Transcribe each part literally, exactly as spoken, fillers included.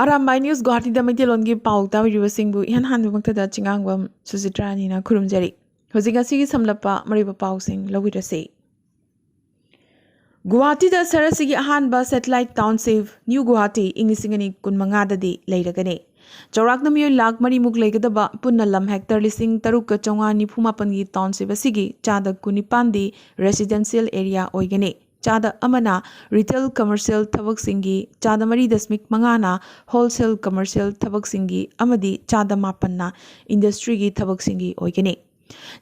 Arambai news ꯒꯨꯋꯥꯍꯥꯇꯤꯗ ꯃꯩꯇꯩꯂꯣꯟꯒꯤ ꯄꯥꯎ ꯇꯥꯕꯤꯔꯤꯕꯁꯤꯡꯕꯨ ꯏꯍꯥꯟ ꯍꯥꯟꯕꯃꯛꯇꯗ ꯆꯤꯉꯥꯡꯕꯝ ꯁꯨꯖꯤꯇ꯭ꯔꯥꯅꯤꯅ ꯈꯨꯔꯨꯝꯖꯔꯤ꯫ ꯍꯧꯖꯤꯛ ꯉꯁꯤꯒꯤ ꯁꯝꯂꯞꯄ ꯃꯔꯨꯑꯣꯏꯕ ꯄꯥꯎꯁꯤꯡ ꯂꯧꯕꯤꯔꯁꯤ꯫ ꯒꯨꯋꯥꯍꯥꯇꯤꯗ ꯁꯍꯔ ꯑꯁꯤꯒꯤ ꯑꯍꯥꯟꯕ ꯁꯦꯇꯦꯂꯥꯏꯠ ꯇꯥꯎꯟꯁꯤꯞ ꯅ꯭ꯌꯨ ꯒꯨꯋꯥꯍꯥꯇꯤ ꯏꯪ ꯂꯤꯁꯤꯡ ꯑꯅꯤ ꯀꯨꯟꯃꯉꯥꯗꯗꯤ ꯂꯩꯔꯒꯅꯤ꯫ ꯆꯥꯎꯔꯥꯛꯅ ꯃꯤꯑꯣꯏ ꯂꯥꯈ ꯃꯔꯤꯃꯨꯛ ꯂꯩꯒꯗꯕ ꯄꯨꯟꯅ ꯂꯝ ꯍꯦꯛꯇꯔ ꯂꯤꯁꯤꯡ ꯇꯔꯨꯛꯀ ꯆꯥꯝꯃꯉꯥ ꯅꯤꯐꯨ ꯃꯥꯄꯟꯒꯤ ꯇꯥꯎꯟꯁꯤꯞ ꯑꯁꯤꯒꯤ ꯆꯥꯗ ꯀꯨꯟꯅꯤꯄꯥꯟꯗꯤ ꯔꯦꯁꯤꯗꯦꯟꯁꯤꯌꯦꯜ ꯑꯦꯔꯤꯌꯥ ꯑꯣꯏꯒꯅꯤ꯫ ꯆꯥꯗ ꯑꯃꯅ ꯔꯤꯇꯦꯜ ꯀꯃꯔꯁꯤꯌꯦꯜ ꯊꯕꯛꯁꯤꯡꯒꯤ, ꯆꯥꯗ ꯃꯔꯤ ꯗꯁꯃꯤꯛ ꯃꯉꯥꯅ ꯍꯣꯜꯁꯦꯜ ꯀꯃꯔꯁꯤꯌꯦꯜ ꯊꯕꯛꯁꯤꯡꯒꯤ ꯑꯃꯗꯤ ꯆꯥꯗ ꯃꯥꯄꯟꯅ ꯏꯟꯗꯁꯇ꯭ꯔꯤꯒꯤ ꯊꯕꯛꯁꯤꯡꯒꯤ ꯑꯣꯏꯒꯅꯤ꯫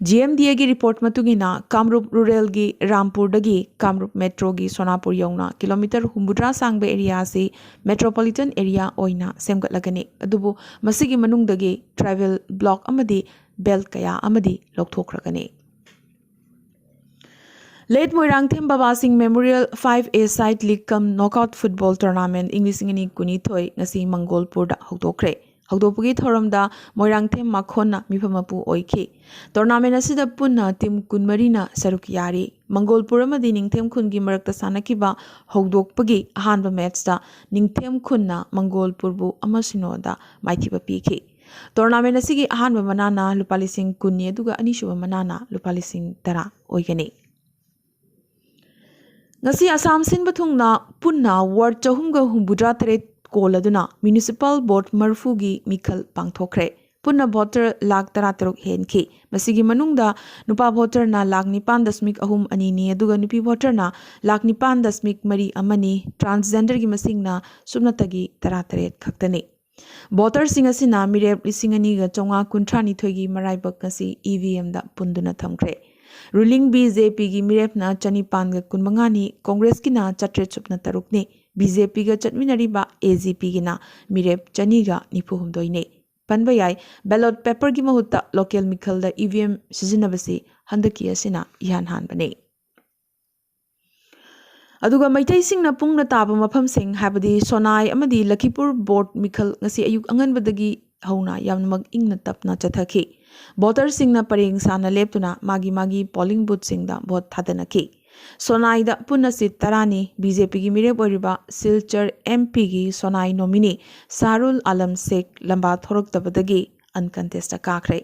ꯖꯤ ꯑꯦꯝ ꯗꯤ ꯑꯦꯒꯤ ꯔꯤꯄꯣꯔꯠ ꯃꯇꯨꯡ ꯏꯟꯅ, ꯀꯥꯃꯔꯨꯞ ꯔꯨꯔꯦꯜꯒꯤ ꯔꯥꯝꯄꯨꯔꯗꯒꯤ ꯀꯥꯃꯔꯨꯞ ꯃꯦꯇ꯭ꯔꯣꯒꯤ ꯁꯣꯅꯥꯄꯨꯔ ꯌꯧꯅ ꯀꯤꯂꯣꯃꯤꯇꯔ ꯍꯨꯝꯐꯨꯇꯔꯥ ꯁꯥꯡꯕ ꯑꯦꯔꯤꯌꯥ ꯑꯁꯤ ꯃꯦꯇ꯭ꯔꯣꯄꯣꯂꯤꯇꯟ ꯑꯦꯔꯤꯌꯥ ꯑꯣꯏꯅ ꯁꯦꯝꯒꯠꯂꯒꯅꯤ꯫ ꯑꯗꯨꯕꯨ ꯃꯁꯤꯒꯤ ꯃꯅꯨꯡꯗꯒꯤ ꯇ꯭ꯔꯥꯏꯕꯦꯜ ꯕ꯭ꯂꯣꯛ ꯑꯃꯗꯤ ꯕꯦꯜꯠ ꯀꯌꯥ ꯑꯃꯗꯤ ꯂꯧꯊꯣꯛꯈ꯭ꯔꯒꯅꯤ꯫ ꯂꯦꯠ ꯃꯣꯏꯔꯥꯡꯊꯦꯝ ꯕꯕꯥꯁꯤꯡ ꯃꯦꯃꯣꯔꯤꯌꯦꯜ ꯐꯥꯏꯚ ꯑꯦ ꯁꯥꯏꯠ ꯂꯤꯒ ꯀꯝ ꯅꯣꯛꯑꯥꯎꯠ ꯐꯨꯠꯕꯣꯜ ꯇꯣꯔꯅꯥꯃꯦꯟꯠ ꯏꯪ ꯂꯤꯁꯤꯡ ꯑꯅꯤ ꯀꯨꯟꯅꯤꯊꯣꯏ ꯉꯁꯤ ꯃꯪꯒꯣꯜꯄꯨꯔꯗ ꯍꯧꯗꯣꯛꯈ꯭ꯔꯦ꯫ ꯍꯧꯗꯣꯛꯄꯒꯤ ꯊꯧꯔꯝꯗ ꯃꯣꯏꯔꯥꯡꯊꯦꯝ ꯃꯈꯣꯟꯅ ꯃꯤꯐꯝ ꯃꯄꯨ ꯑꯣꯏꯈꯤ꯫ ꯇꯣꯔꯅꯥꯃꯦꯟꯠ ꯑꯁꯤꯗ ꯄꯨꯟꯅ ꯇꯤꯝ ꯀꯨꯟꯃꯔꯤꯅ ꯁꯔꯨꯛ ꯌꯥꯔꯤ꯫ ꯃꯪꯒꯣꯜꯄꯨꯔ ꯑꯃꯗꯤ ꯅꯤꯡꯊꯦꯝ ꯈꯨꯟꯒꯤ ꯃꯔꯛꯇ ꯁꯥꯟꯅꯈꯤꯕ ꯍꯧꯗꯣꯛꯄꯒꯤ ꯑꯍꯥꯟꯕ ꯃꯦꯠꯆꯇ ꯅꯤꯡꯊꯦꯝ ꯈꯨꯟꯅ ꯃꯪꯒꯣꯜꯄꯨꯔꯕꯨ ꯑꯃ ꯁꯤꯅꯣꯗ ꯃꯥꯏꯊꯤꯕ ꯄꯤꯈꯤ꯫ ꯇꯣꯔꯅꯥꯃꯦꯟꯠ ꯑꯁꯤꯒꯤ ꯑꯍꯥꯟꯕ ꯃꯅꯥꯅ ꯂꯨꯄꯥ ꯂꯤꯁꯤꯡ ꯀꯨꯟꯅꯤ, ꯑꯗꯨꯒ ꯑꯅꯤꯁꯨꯕ ꯃꯅꯥꯅ ꯂꯨꯄꯥ ꯂꯤꯁꯤꯡ ꯇꯔꯥ ꯑꯣꯏꯒꯅꯤ꯫ ꯉꯁꯤ ꯑꯁꯥꯝ ꯁꯤꯟꯕ ꯊꯨꯡꯅ ꯄꯨꯟꯅ ꯋꯥꯔꯗ ꯆꯍꯨꯝꯒ ꯍꯨꯝꯐꯨꯇꯔꯥ ꯇꯔꯦꯠ ꯀꯣꯜꯂꯗꯨꯅ ꯃ꯭ꯌꯨꯅꯤꯁꯤꯄꯥꯜ ꯕꯣꯔꯗ ꯃꯔꯤꯐꯨꯒꯤ ꯃꯤꯈꯜ ꯄꯥꯡꯊꯣꯛꯈ꯭ꯔꯦ꯫ ꯄꯨꯟꯅ ꯚꯣꯇꯔ ꯂꯥꯈ ꯇꯔꯥꯇꯔꯨꯛ ꯍꯦꯟꯈꯤ꯫ ꯃꯁꯤꯒꯤ ꯃꯅꯨꯡꯗ ꯅꯨꯄꯥ ꯚꯣꯇꯔꯅ ꯂꯥꯈ ꯅꯤꯄꯥꯟ ꯗꯁꯃꯤꯛ ꯑꯍꯨꯝ ꯑꯅꯤꯅꯤ, ꯑꯗꯨꯒ ꯅꯨꯄꯤ ꯚꯣꯇꯔꯅ ꯂꯥꯈ ꯅꯤꯄꯥꯟ ꯗꯁꯃꯤꯛ ꯃꯔꯤ ꯑꯃꯅꯤ꯫ ꯇ꯭ꯔꯥꯟꯁꯖꯦꯟꯗꯔꯒꯤ ꯃꯁꯤꯡꯅ ꯁꯨꯞꯅꯇꯒꯤ ꯇꯔꯥꯇꯔꯦꯠ ꯈꯛꯇꯅꯤ꯫ ꯚꯣꯇꯔꯁꯤꯡ ꯑꯁꯤꯅ ꯃꯤꯔꯦꯞ ꯂꯤꯁꯤꯡ ꯑꯅꯤꯒ ꯆꯥꯝꯃꯉꯥ ꯀꯨꯟꯊ꯭ꯔꯥꯅꯤꯊꯣꯏꯒꯤ ꯃꯔꯥꯏꯕꯛ ꯉꯁꯤ ꯏ ꯚꯤ ꯑꯦꯝꯗ ꯄꯨꯟꯗꯨꯅ ꯊꯝꯈ꯭ꯔꯦ꯫ ꯔꯨꯂꯤꯡ ꯕꯤ ꯖꯦ ꯄꯤꯒꯤ ꯃꯤꯔꯦꯞꯅ ꯆꯅꯤꯄꯥꯟꯒ ꯀꯨꯟꯃꯉꯥꯅꯤ, ꯀꯣꯡꯒ꯭ꯔꯦꯁꯀꯤꯅ ꯆꯥꯇ꯭ꯔꯦꯠ ꯁꯨꯞꯅ ꯇꯔꯨꯛꯅꯤ, ꯕꯤ ꯖꯦ ꯄꯤꯒ ꯆꯠꯃꯤꯟꯅꯔꯤꯕ ꯑꯦ ꯖꯤ ꯄꯤꯒꯤꯅ ꯃꯤꯔꯦꯞ ꯆꯅꯤꯒ ꯅꯤꯐꯨ ꯍꯨꯝꯗꯣꯏꯅꯤ꯫ ꯄꯟꯕ ꯌꯥꯏ, ꯕꯦꯂꯣꯠ ꯄꯦꯄꯔꯒꯤ ꯃꯍꯨꯠꯇ ꯂꯣꯀꯦꯜ ꯃꯤꯈꯜꯗ ꯏ ꯚꯤ ꯑꯦꯝ ꯁꯤꯖꯤꯟꯅꯕꯁꯤ ꯍꯟꯗꯛꯀꯤ ꯑꯁꯤꯅ ꯏꯍꯥꯟ ꯍꯥꯟꯕꯅꯤ꯫ ꯑꯗꯨꯒ ꯃꯩꯇꯩꯁꯤꯡꯅ ꯄꯨꯡꯅ ꯇꯥꯕ ꯃꯐꯝꯁꯤꯡ, ꯍꯥꯏꯕꯗꯤ ꯁꯣꯅꯥꯏ ꯑꯃꯗꯤ ꯂꯈꯤꯄꯨꯔ ꯕꯣꯔꯗ ꯃꯤꯈꯜ ꯉꯁꯤ ꯑꯌꯨꯛ ꯑꯉꯟꯕꯗꯒꯤ ꯍꯧꯅ ꯌꯥꯝꯅꯃꯛ ꯏꯪꯅ ꯇꯞꯅ ꯆꯠꯊꯈꯤ꯫ ꯚꯣꯇꯔꯁꯤꯡꯅ ꯄꯔꯦꯡ ꯁꯥꯅ ꯂꯦꯞꯇꯨꯅ ꯃꯥꯒꯤ ꯃꯥꯒꯤ ꯄꯣꯂꯤꯡ ꯕꯨꯊꯁꯤꯡꯗ ꯚꯣꯠ ꯊꯥꯗꯅꯈꯤ꯫ ꯁꯣꯅꯥꯏꯗ ꯄꯨꯟꯅ ꯁꯤꯠ ꯇꯔꯥꯅꯤ ꯕꯤ ꯖꯦ ꯄꯤꯒꯤ ꯃꯤꯔꯦꯞ ꯑꯣꯏꯔꯤꯕ ꯁꯤꯜꯆꯔ ꯑꯦꯝ ꯄꯤꯒꯤ ꯁꯣꯅꯥꯏ ꯅꯣꯃꯤꯅꯤ ꯁꯥꯔꯨꯜ ꯑꯥꯂꯝ ꯁꯦꯈ ꯂꯝꯕꯥ ꯊꯣꯔꯛꯇꯕꯗꯒꯤ ꯑꯟꯀꯟꯇꯦꯁꯇ ꯀꯥꯈ꯭ꯔꯦ꯫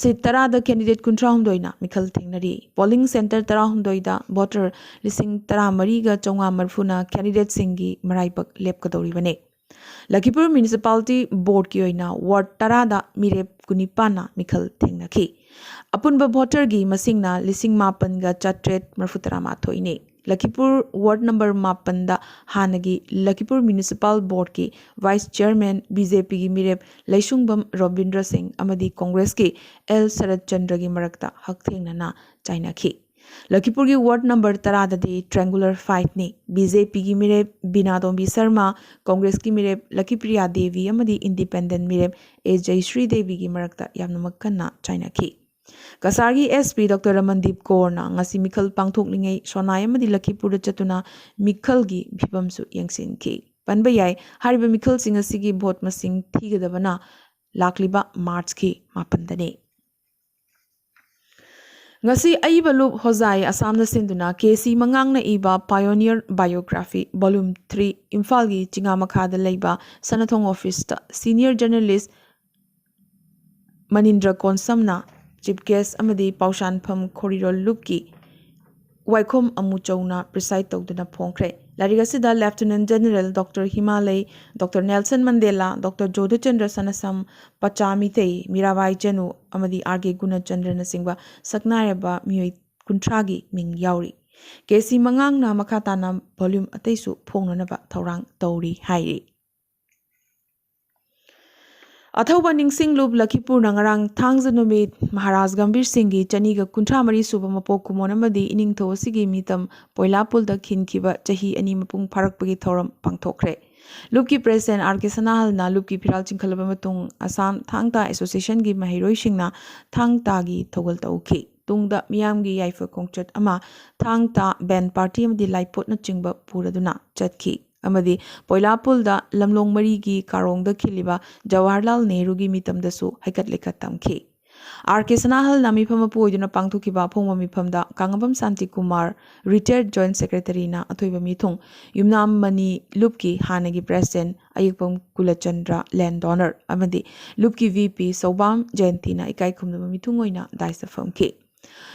ꯁꯤꯠ ꯇꯔꯥꯗ ꯀꯦꯟꯗꯤꯗꯦꯠ ꯀꯨꯟꯊ꯭ꯔꯥꯍꯨꯝꯗꯣꯏꯅ ꯃꯤꯈꯜ ꯊꯦꯡꯅꯔꯤ꯫ ꯄꯣꯂꯤꯡ ꯁꯦꯟꯇꯔ ꯇꯔꯥꯍꯨꯝꯗꯣꯏꯗ ꯚꯣꯇꯔ ꯂꯤꯁꯤꯡ ꯇꯔꯥꯃꯔꯤꯒ ꯆꯥꯝꯃꯉꯥ ꯃꯔꯤꯐꯨꯅ ꯀꯦꯟꯗꯤꯗꯦꯠꯁꯤꯡꯒꯤ ꯃꯔꯥꯏꯕꯛ ꯂꯦꯞꯀꯗꯧꯔꯤꯕꯅꯤ꯫ ꯂꯈꯤꯄꯨꯔ ꯃ꯭ꯌꯨꯅꯤꯁꯤꯄꯥꯂꯤꯇꯤ ꯕꯣꯔꯗꯀꯤ ꯑꯣꯏꯅ ꯋꯥꯔꯗ ꯇꯔꯥꯗ ꯃꯤꯔꯦꯞ ꯀꯨꯟꯅꯤꯄꯥꯟꯅ ꯃꯤꯈꯜ ꯊꯦꯡꯅꯈꯤ꯫ ꯑꯄꯨꯟꯕ ꯚꯣꯇꯔꯒꯤ ꯃꯁꯤꯡꯅ ꯂꯤꯁꯤꯡ ꯃꯥꯄꯟꯒ ꯆꯥꯇ꯭ꯔꯦꯠ ꯃꯔꯤꯐꯨꯇꯔꯥ ꯃꯥꯊꯣꯏꯅꯤ꯫ ꯂꯈꯤꯄꯨꯔ ꯋꯥꯔꯗ ꯅꯝꯕꯔ ꯃꯥꯄꯟꯗ ꯍꯥꯟꯅꯒꯤ ꯂꯈꯤꯄꯨꯔ ꯃ꯭ꯌꯨꯅꯤꯁꯤꯄꯥꯜ ꯕꯣꯔꯗꯀꯤ ꯚꯥꯏꯁ ꯆꯤꯌꯔꯃꯦꯟ ꯕꯤ ꯖꯦ ꯄꯤꯒꯤ ꯃꯤꯔꯦꯞ ꯂꯩꯁꯨꯡꯕꯝ ꯔꯣꯕꯤꯟꯗ꯭ꯔ ꯁꯤꯡ ꯑꯃꯗꯤ ꯀꯣꯡꯒ꯭ꯔꯦꯁꯀꯤ ꯑꯦꯜ ꯁꯔꯠ ꯆꯟꯗ꯭ꯔꯒꯤ ꯃꯔꯛꯇ ꯍꯛꯊꯦꯡꯅꯅ ꯆꯥꯏꯅꯈꯤ꯫ ꯂꯈꯤꯄꯨꯔꯒꯤ ꯋꯥꯔꯗ ꯅꯝꯕꯔ ꯇꯔꯥꯗꯗꯤ ꯇ꯭ꯔꯦꯡꯒꯨꯂꯔ ꯐꯥꯏꯠꯅꯤ꯫ ꯕꯤ ꯖꯦ ꯄꯤꯒꯤ ꯃꯤꯔꯦꯞ ꯕꯤꯅꯥ ꯇꯣꯝꯕꯤ ꯁꯔꯃ, ꯀꯣꯡꯒ꯭ꯔꯦꯁꯀꯤ ꯃꯤꯔꯦꯞ ꯂꯈꯤꯄ꯭ꯔꯤꯌꯥ ꯗꯦꯕꯤ ꯑꯃꯗꯤ ꯏꯟꯗꯤꯄꯦꯟꯗꯦꯟ ꯃꯤꯔꯦꯞ ꯑꯦ ꯖꯌꯁ꯭ꯔꯤ ꯗꯦꯕꯤꯒꯤ ꯃꯔꯛꯇ ꯌꯥꯝꯅꯃꯛ ꯀꯟꯅ ꯆꯥꯏꯅꯈꯤ꯫ ꯀꯁꯥꯔꯒꯤ ꯑꯦꯁ ꯄꯤ ꯗꯣꯛꯇꯔ ꯔꯃꯟꯗꯤꯞ ꯀꯣꯔꯅ ꯉꯁꯤ ꯃꯤꯈꯜ ꯄꯥꯡꯊꯣꯛꯂꯤꯉꯩ ꯁꯣꯅꯥꯏ ꯑꯃꯗꯤ ꯂꯈꯤꯄꯨꯔꯗ ꯆꯠꯇꯨꯅ ꯃꯤꯈꯜꯒꯤ ꯐꯤꯕꯝꯁꯨ ꯌꯦꯡꯁꯤꯟꯈꯤ꯫ ꯄꯟꯕ ꯌꯥꯏ, ꯍꯥꯏꯔꯤꯕ ꯃꯤꯈꯜꯁꯤꯡ ꯑꯁꯤꯒꯤ ꯚꯣꯠ ꯃꯁꯤꯡ ꯊꯤꯒꯗꯕꯅ ꯂꯥꯛꯂꯤꯕ ꯃꯥꯔꯆꯀꯤ ꯃꯥꯄꯟꯗꯅꯤ꯫ ꯉꯁꯤ ꯑꯏꯕ ꯂꯨꯞ ꯍꯣꯖꯥꯏ ꯑꯁꯥꯝꯅ ꯁꯤꯟꯗꯨꯅ ꯀꯦ ꯁꯤ ꯃꯉꯥꯡꯅ ꯏꯕ Pioneer Biography Volume three, ꯏꯝꯐꯥꯜꯒꯤ ꯆꯤꯉꯥ ꯃꯈꯥꯗ ꯂꯩꯕ ꯁꯅꯥꯊꯣꯡ ꯑꯣꯐꯤꯁꯇ ꯁꯤꯅꯤꯌꯔ ꯖꯔꯅꯦꯂꯤꯁ ꯃꯅꯤꯟꯗ꯭ꯔ ꯀꯣꯟꯁꯝꯅ ꯆꯤꯐ ꯒꯦꯁ ꯑꯃꯗꯤ ꯄꯥꯎꯁꯥꯟꯐꯝ ꯈꯣꯔꯤꯔꯣꯜ ꯂꯨꯞꯀꯤ ꯋꯥꯏꯈꯣꯝ ꯑꯃꯨꯆꯧꯅ ꯄ꯭ꯔꯤꯁꯥꯏꯗ ꯇꯧꯗꯨꯅ ꯐꯣꯡꯈ꯭ꯔꯦ꯫ ꯂꯥꯏꯔꯤꯛ ꯑꯁꯤꯗ lieutenant general doctor Himalay, doctor Nelson Mandela, doctor Jodhchandra Sanasam, Pacha Meetei, Mirabai Chanu ꯑꯃꯗꯤ ꯑꯥꯔ ꯀꯦ ꯒꯨꯅꯆꯟꯗ꯭ꯔꯅꯆꯤꯡꯕ ꯁꯛꯅꯥꯏꯔꯕ ꯃꯤꯑꯣꯏ ꯀꯨꯟꯊ꯭ꯔꯥꯒꯤ ꯃꯤꯡ ꯌꯥꯎꯔꯤ꯫ ꯀꯦ ꯁꯤ ꯃꯉꯥꯡꯅ ꯃꯈꯥ ꯇꯥꯅ ꯚꯣꯂ꯭ꯌꯨꯝ ꯑꯇꯩꯁꯨ ꯐꯣꯡꯅꯅꯕ ꯊꯧꯔꯥꯡ ꯇꯧꯔꯤ ꯍꯥꯏꯔꯤ꯫ ꯑꯊꯧꯕ ꯅꯤꯡꯁꯤꯡꯂꯨꯞ ꯂꯈꯤꯄꯨꯔꯅ ꯉꯔꯥꯡ ꯊꯥꯡꯖ ꯅꯨꯃꯤꯠ ꯃꯍꯥꯔꯥꯖ ꯒꯝꯚꯤꯔ ꯁꯤꯡꯒꯤ ꯆꯅꯤꯒ ꯀꯨꯟꯊ꯭ꯔꯥ ꯃꯔꯤ ꯁꯨꯕ ꯃꯄꯣꯛ ꯀꯨꯝꯑꯣꯟ ꯑꯃꯗꯤ ꯏꯅꯤꯡꯊꯧ ꯑꯁꯤꯒꯤ ꯃꯤꯇꯝ ꯄꯣꯏꯂꯥꯄꯨꯜꯗ ꯈꯤꯟꯈꯤꯕ ꯆꯍꯤ ꯑꯅꯤ ꯃꯄꯨꯡ ꯐꯥꯔꯛꯄꯒꯤ ꯊꯧꯔꯝ ꯄꯥꯡꯊꯣꯛꯈ꯭ꯔꯦ꯫ ꯂꯨꯞꯀꯤ ꯄ꯭ꯔꯦꯁꯤꯗꯦꯟꯠ ꯑꯥꯔ ꯀꯦ ꯁꯅꯥꯍꯜꯅ ꯂꯨꯞꯀꯤ ꯐꯤꯔꯥꯜ ꯆꯤꯡꯈꯠꯂꯕ ꯃꯇꯨꯡ ꯑꯁꯥꯝ ꯊꯥꯡ ꯇꯥ ꯑꯦꯁꯣꯁꯤꯌꯦꯁꯟꯒꯤ ꯃꯍꯩꯔꯣꯏꯁꯤꯡꯅ ꯊꯥꯡ ꯇꯥꯒꯤ ꯊꯧꯒꯜ ꯇꯧꯈꯤ꯫ ꯇꯨꯡꯗ ꯃꯤꯌꯥꯝꯒꯤ ꯌꯥꯏꯐ ꯈꯣꯡꯆꯠ ꯑꯃ ꯊꯥꯡ ꯇꯥ ꯕꯦꯟ ꯄꯥꯔꯇꯤ ꯑꯃꯗꯤ ꯂꯥꯏꯄꯣꯠꯅꯆꯤꯡꯕ ꯄꯨꯔꯗꯨꯅ ꯆꯠꯈꯤ ꯑꯃꯗꯤ ꯄꯣꯏꯂꯥꯄꯨꯜꯗ ꯂꯝꯂꯣꯡ ꯃꯔꯤꯒꯤ ꯀꯥꯔꯣꯡꯗ ꯈꯤꯜꯂꯤꯕ ꯖꯋꯥꯍꯔꯂꯥꯜ ꯅꯦꯍꯔꯨꯒꯤ ꯃꯤꯇꯝꯗꯁꯨ ꯍꯩꯀꯠ ꯂꯩꯀꯠ ꯇꯝꯈꯤ꯫ ꯑꯥꯔ ꯀꯦ ꯁꯅꯥꯍꯜꯅ ꯃꯤꯐꯝ ꯃꯄꯨ ꯑꯣꯏꯗꯨꯅ ꯄꯥꯡꯊꯣꯛꯈꯤꯕ ꯑꯐꯣꯡꯕ ꯃꯤꯐꯝꯗ ꯀꯥꯡꯉꯕꯝ ꯁꯥꯟꯇꯤꯀꯨꯃꯥꯔ, retired joint secretaryꯅ ꯑꯊꯣꯏꯕ ꯃꯤꯊꯨꯡ, ꯌꯨꯝꯅꯥꯝ ꯃꯅꯤ ꯂꯨꯞꯀꯤ ꯍꯥꯟꯅꯒꯤ president ꯑꯌꯦꯛꯄꯝ ꯀꯨꯂꯆꯟꯗ꯭ꯔ, land donor, ꯑꯃꯗꯤ ꯂꯨꯞꯀꯤ V P ꯁꯧꯕꯥꯝ ꯖꯌꯟꯇꯤꯅ ꯏꯀꯥꯏ ꯈꯨꯝꯅꯕ ꯃꯤꯊꯨꯡ ꯑꯣꯏꯅ dais ꯐꯝꯈꯤ꯫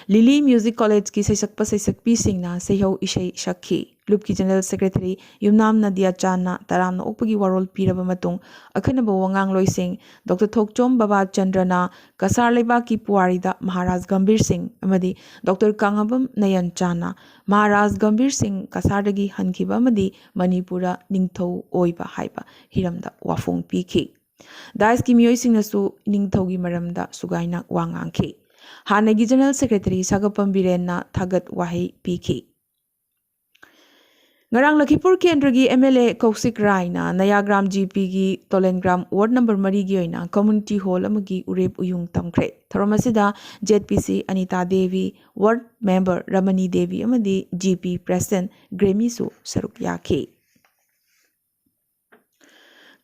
ꯂꯤꯂꯤ Music Collegeꯀꯤ ꯁꯩꯁꯛꯄ ꯁꯩꯁꯛꯄꯤꯁꯤꯡꯅ ꯁꯩꯍꯧ ꯏꯁꯩ ꯁꯛꯈꯤ꯫ ꯂꯨꯞꯀꯤ general secretary ꯌꯨꯝꯅꯥꯝ ꯅꯗꯤꯌꯥ ꯆꯥꯟꯅ ꯇꯔꯥꯝꯅ ꯑꯣꯛꯄꯒꯤ ꯋꯥꯔꯣꯜ ꯄꯤꯔꯕ ꯃꯇꯨꯡ, ꯑꯈꯟꯅꯕ ꯋꯥꯉꯥꯡꯂꯣꯏꯁꯤꯡ ꯗꯣꯛꯇꯔ ꯊꯣꯛꯆꯣꯝ ꯕꯕꯥ ꯆꯟꯗ꯭ꯔꯅ ꯀꯁꯥꯔ ꯂꯩꯕꯥꯛꯀꯤ ꯄꯨꯋꯥꯔꯤꯗ ꯃꯍꯥꯔꯥꯖ ꯒꯝꯚꯤꯔ ꯁꯤꯡ ꯑꯃꯗꯤ ꯗꯣꯛꯇꯔ ꯀꯥꯡꯉꯕꯝ ꯅꯌꯟ ꯆꯥꯟꯅ ꯃꯍꯥꯔꯥꯖ ꯒꯝꯚꯤꯔ ꯁꯤꯡ ꯀꯁꯥꯔꯗꯒꯤ ꯍꯟꯈꯤꯕ ꯑꯃꯗꯤ ꯃꯅꯤꯄꯨꯔꯗ ꯅꯤꯡꯊꯧ ꯑꯣꯏꯕ ꯍꯥꯏꯕ ꯍꯤꯔꯝꯗ ꯋꯥꯐꯣꯡ ꯄꯤꯈꯤ꯫ Daisꯀꯤ ꯃꯤꯑꯣꯏꯁꯤꯡꯅꯁꯨ ꯅꯤꯡꯊꯧꯒꯤ ꯃꯔꯝꯗ ꯁꯨꯒꯥꯏꯅ ꯋꯥ ꯉꯥꯡꯈꯤ꯫ ꯍꯥꯟꯅꯒꯤ general secretary ꯁꯥꯒꯞꯄꯝ ꯕꯤꯔꯦꯟꯅ ꯊꯥꯒꯠ ꯋꯥꯍꯩ ꯄꯤꯈꯤ꯫ ꯉꯔꯥꯡ ꯂꯈꯤꯄꯨꯔ ꯀꯦꯟꯗ꯭ꯔꯒꯤ M L A ꯀꯧꯁꯤꯛ ꯔꯥꯏꯅ ꯅꯌꯥꯒ꯭ꯔꯥꯝ G Pꯒꯤ ꯇꯣꯂꯦꯟꯒ꯭ꯔꯥꯝ ward number ꯃꯔꯤꯒꯤ ꯑꯣꯏꯅ community hall ꯑꯃꯒꯤ ꯎꯔꯦꯞ ꯎꯌꯨꯡ ꯇꯝꯈ꯭ꯔꯦ꯫ ꯊꯧꯔꯝ ꯑꯁꯤꯗ Z P C Anita Devi, ward member ꯔꯃꯅꯤ Devi ꯑꯃꯗꯤ G P president ꯒ꯭ꯔꯦꯃꯤꯁꯨ ꯁꯔꯨꯛ ꯌꯥꯈꯤ꯫